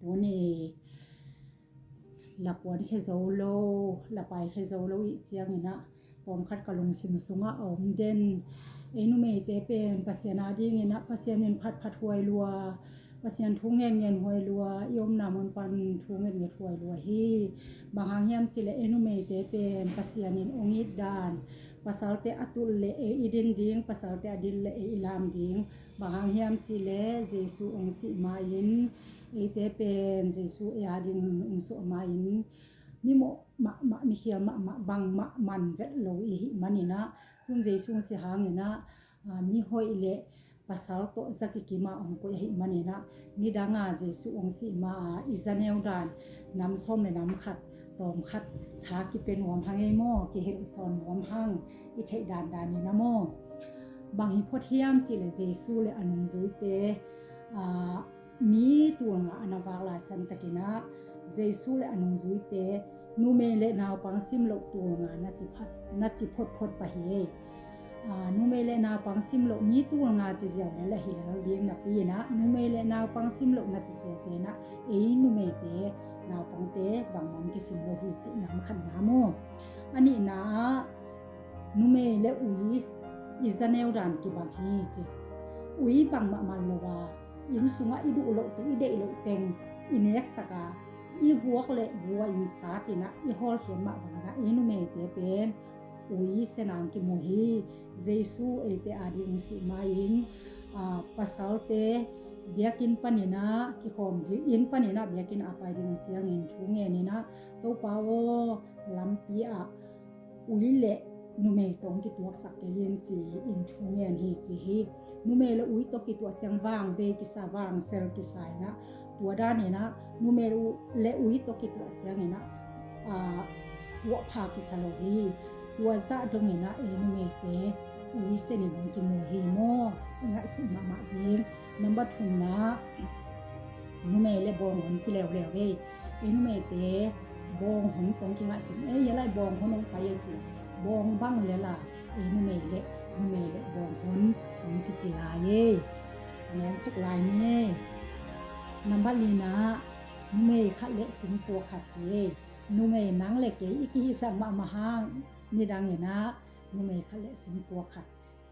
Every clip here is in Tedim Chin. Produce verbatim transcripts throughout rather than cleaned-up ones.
Uni, la kuan khia zo lo, la pai khia zo lo ih ciangin ah, tawmkhat ka lungsim sungah a om den. Ei numeite pen Pasian adingin ah, Pasian min phatphat huai lua, Pasian thu ngen ngen huai lua, i omna mun pan thu nget nget huai lua hi. Bang hang hiam cihleh ei numeite pen Pasian in ong it dan, pasalte a tulh leh ei i din ding, pasalte a dil leh ei i lam ding. Bang hang hiam cihleh Jesu ong sih ma-in, eite pen Jesu ei ading ong suah ma-in, mi mawh mahmah, mi khial mahmah, bangmah man vet lo i hih manin ah, tun Jesu ong sih hangin ah, ah, mi hoih leh pasal tawh za kikim a ong koih ahih manin ah, nidang a Jesu ong sih ma a i za neu dan, nam sawm leh nam khat, tawmkhat, tha kipia nuam hang ei maw, kihilh sawn nuam hang, i theih dandan in ah maw. Bang hi phot hiam cihleh Jesu leh a nungzuite, ah, mi tul nga a na vak lai santakin ah, Jesu leh a nungzuite numei leh naupang simloh tul nga na ci phat, na ci photphot pah hi ei. Ah, numei leh naupang simloh, mi tul nga ci ziau lel a hi lel ding napi in ah, numei leh naupang simloh na ci sese in ah, ei numeite, naupangte bangmah kisim lo hi cih nam khatna maw. A nihna ah, numei leh ui i za neu dan kibang hi ci. Ui bangmah man lo a, inn sungah i duh loh teng, i deih loh teng i neksak a, i vuak leh vua in sat in ah i hawlkhiat mah bangin ah, ei numeite pen ui sia nang kimu hi. Jesu eite ading ong sih ma-in, ah, pasalte biakinn panin ah kikhawm ding, inn panin ah biakinn a pai ding uh ciangin thu ngen in ah, Topa aw, lampi ah ui leh numei tawh ong kituaksak kei in ci-in thu ngen hi ci hi. Numei leh ui tawh kituah ciang vang bei kisa, vang sel kisa in ah, tua dan in ah numei leh ui tawh kituah ciangin ah, ah, tuahpha kisa lo hi. Tua zah dongin ah ei numeite ui sia ning ong kimu hi maw, i ngaihsut mahmah ding. Nambat thumna, numei leh bawng hon ci leuleu ei. Ei numeite bawng hon tawh ong kingaihsun ei, hia lai bawng hon ong pai ei ci. Bawng bang lel a, ei numei leh, numei leh bawng hon ong kici lai ei. Ngen suk lai ni ei. Nambat lina, numei khat leh singkua khat ci ei. Numei nang leh kei i kihihsak mahmah hang, nidang in ah numei khat leh singkua khat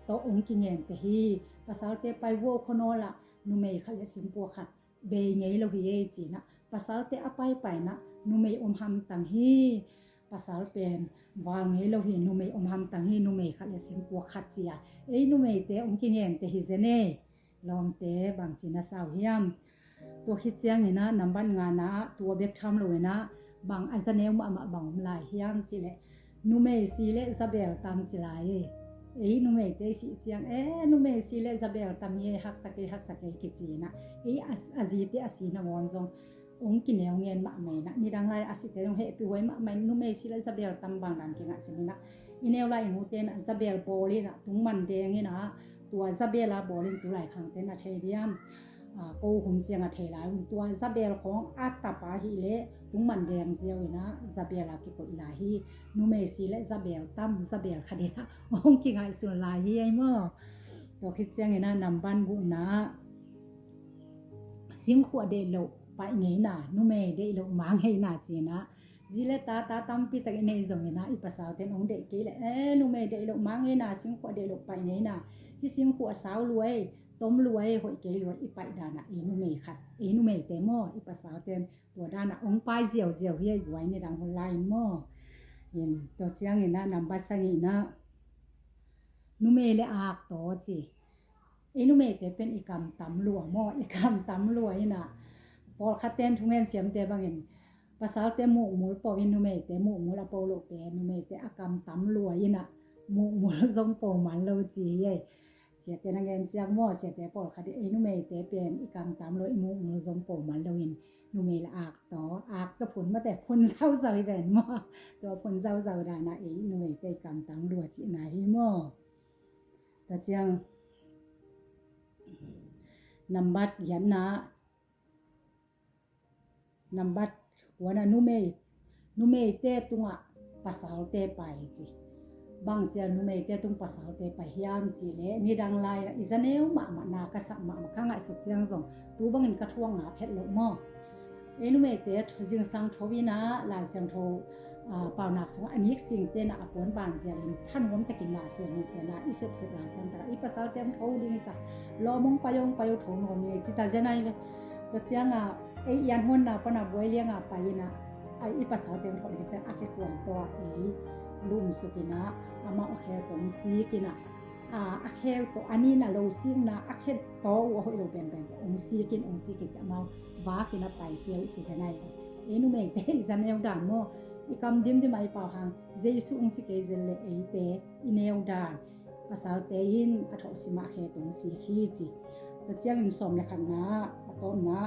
tawh ong kingen teh hi. Pasalte pai vuau khua nawl ah numei khat leh singkua khat bei ngei lo hi ei ci-in ah, pasalte a paipai in ah numei om hamtang hi. Pasal pen val ngei lo hi, numei om hamtang hi, numei khat leh singkua khat ci a, ei numeite ong kingen teh hi zen ei. Lawmte, bangci na sa uh hiam? Tua khit ciangin ah, nambat ngana ah, tua bek tham lo in ah, bang a za neu mahmah bang om lai hiam cihleh, numei si leh zabel tam ci lai ei. Ei numeite i sih ciang, eh, numei si leh zabel tam hi ei, haksa kei, haksa kei kici in ah, ei a, a zite a si nangawn zong ong kineu ngen mahmah in ah, nidang lai a site zong hehpih huai mahmah in, numei si leh zabel tam bang dan kingaihsun in ah, i neu lai i nute in ah zabel bawl in ah, tungman deng in ah, tua zabel a bawl in, tulai khangte in a thei diam? Ah, ko hun ciang a thei lai un, tua zabel khawng a tapa hi leh tungman deng ziau in ah zabel a kikoih lai hi. Numei si leh zabel tam, zabel khat in ah ong kingaihsun lai hi ei maw. Tua khit ciangin ah nambat gukna, singkhuah deih loh paih ngeina, numei deih loh ma ngeina ci-in ah, zi leh ta, ta tampi tak i neih zongin ah, i pasalte'n ong deih kei leh, eh, numei deih loh ma ngeina, singkhuah deih loh paih ngeina, hih singkhuah sau lua ei, tom lua ei, hoih kei lua ei, i paih dan ah, ei numei khat, ei numeite maw, i pasalte'n tua dan ah ong pai ziauziau hi ei, guai, nidang hun lai in maw. In, tua ciangin ah nambat sagihna, numei leh ak taw ci. Ei numeite pen i kam tam lua maw, i kam tam lua in ah, pawlkhatte'n thungen siamte bangin, pasalte mukmul po in numeite mukmul a po loh pen, numeite a kam tam lua in ah, mukmul zong po man lo ci hi ei. Siate na ngen ciang maw, siate pawlkhat in, ei numeite pen i kam tam lua, i mukmul zong po man lo in, numei leh ak taw, ak taw phun mate, phun zauzau hi ven maw. Tua phun zauzau dan ah, ei numeite i kam tam lua cihna hi maw. Tua ciang nambat giatna, nambat kuana, numei, numeite tungah pasalte pai ci. Bang ci a numeite tung pasalte pai hiam cihleh, nidang lai ah i za neu mahmah, na ka sak mahmah, ka ngaihsut ciang zong tu bangin ka thuak ngap het loh maw. Ei numeite zingsang tho in ah Lai Siangtho, ah, paunak sungah a nik singte in ah a puan banzial in thanuam takin Lai Siangtho nih ciang ah i sepsep Lai Siangtho takah i pasalte hong tho ding hi ta, lawm hong pai hong pai uh tho nuam hi ci ta zen ai ve. Tua ciangah ei ian huanna pan a buai liangah pai in ah, a i pasalte hong tho ding ciang a khe kuam tawh ei lumsuk in ah amau a khe tawh hong sik in ah, a, a khe tawh a nin a lo sikna a khe tawh uh a hoih lo benben tawh hong sik in hong sik in ci amau vak in a pai kei uh ci zen ai ve. Ei numeite i za neu dan maw, i kam dimdim a i pau hang Jesu hong si kei zen leh eite i neu dan, pasalte in a thawh sim ah khe tawh hong sik hi ci. Tua ciangin sawm le khatna, a tawpna,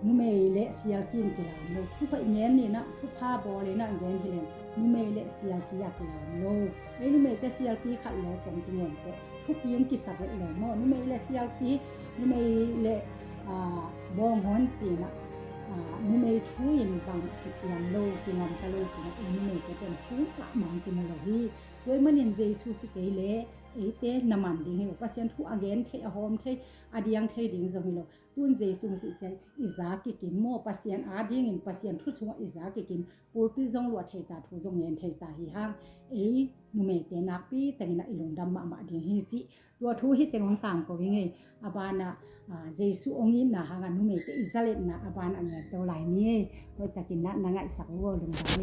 numei le sialki in kilam lo. Thupha i ngen ni in ah, thupha bawl in ah gen hi leng numei le sialki a kilam lo. Ei numeite sialki khat lo tawh kingen teh thupi hong kisa vet lo maw. Numei le sialki, numei le, ah, bawnghawng ci in ah, ah, numei thu in bang a kipiang lo, kingam ta lo ci in ah ei numeite pen thu mahmah hong kimu lo hi. Tua ahih manin Jesu si kei leh eite na man ding hi lo. Pasian thu a gen thei, a hawm thei, a diang thei ding zong hi lo. Tun Jesu hong sih ciang i za kikim maw, Pasian adingin Pasian thu sungah i za kikim, pulpit zong luah thei ta, thu zong ngen thei ta hi hang, ei numeite nakpi takin ah i lungdam mahmah ding hi cih tua thu hi teng hong tangko ing ei. A banah, ah, Jesu hong itna hangah numeite i za letna a banah ngen to lai ni ei. Hoih takin ah na ngaihsak uh aw, lungdam ei.